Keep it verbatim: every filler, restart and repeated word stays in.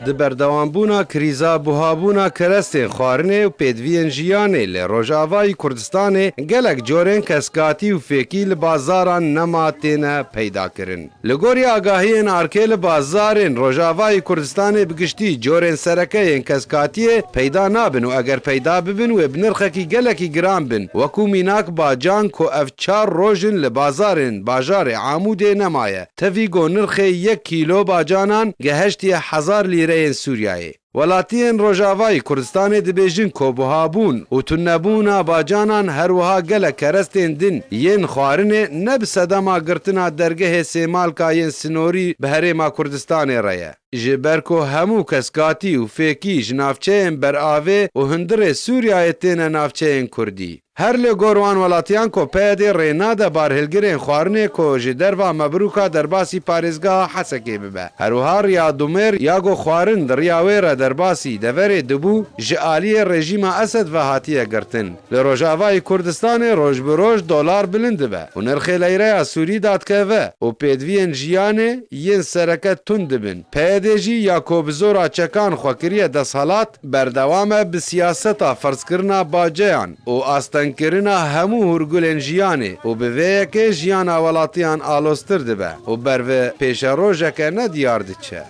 Di berdewambûna krîza buhabûna kerestên xwarinê û pêdiviyên jiyanê li Rojavayî Kurdistanê gelek corên keskatî û fêkî li bazaran nema têne peyda kirin. Li gorî agahiyên arkê li bazarên Rojavayî Kurdistanê bi giştî corên sereke yên keskatiyê peyda nabin û eger peyda bibin wê bi nirxekî gelekî giran bin. Wekû mînak bacan ku ev çar roj in li bazarên bajarê Amûdê nemaye. Tevî ku nirxê yek kîlo bacanan gehiştiye hezar lîreyên Sûriyeyê. Welatiyên Rojavayî Kurdistanê dibêjin ku buhabûn û tunebûna bacanan her wiha gelek kerestên din yên xwarinê ne bi sedema girtina dergehê sêmalka yên sinorî bi Herêma Kurdistanê re ye. Ji ber ku hemû keskatî û fêkî ji navçeyên beravê û hundirê Sûriyeyê têne navçeyên Kurdî. Her li gor wan welatiyan ku P Y D rê nade barhilgirên xwarinê ku ji derva Mebrûka derbasî parêzgeha Hesekê bibe. Her wiha riya Dumêr ya ku xwarin di riya wê re derbasî deverê dibû, ji aliyê rejîma Esed ve hatiye girtin. Li Rojavayî Kurdistanê roj bi roj dolar bilind dibe û nirxê leyreya Sûrî dadikeve û pêdiviyên jiyanê yên sereke tund dibin. P Y D jî ya ku bi zora çekan xwe kiriye desthilat, berdewam e bi siyaseta ferzkirina baceyan û astengkirina hemû hûrgulên jiyanê û bi vê yekê jiyana welatiyan aloztir dibe û ber bi pêşerojeke nediyar diçe.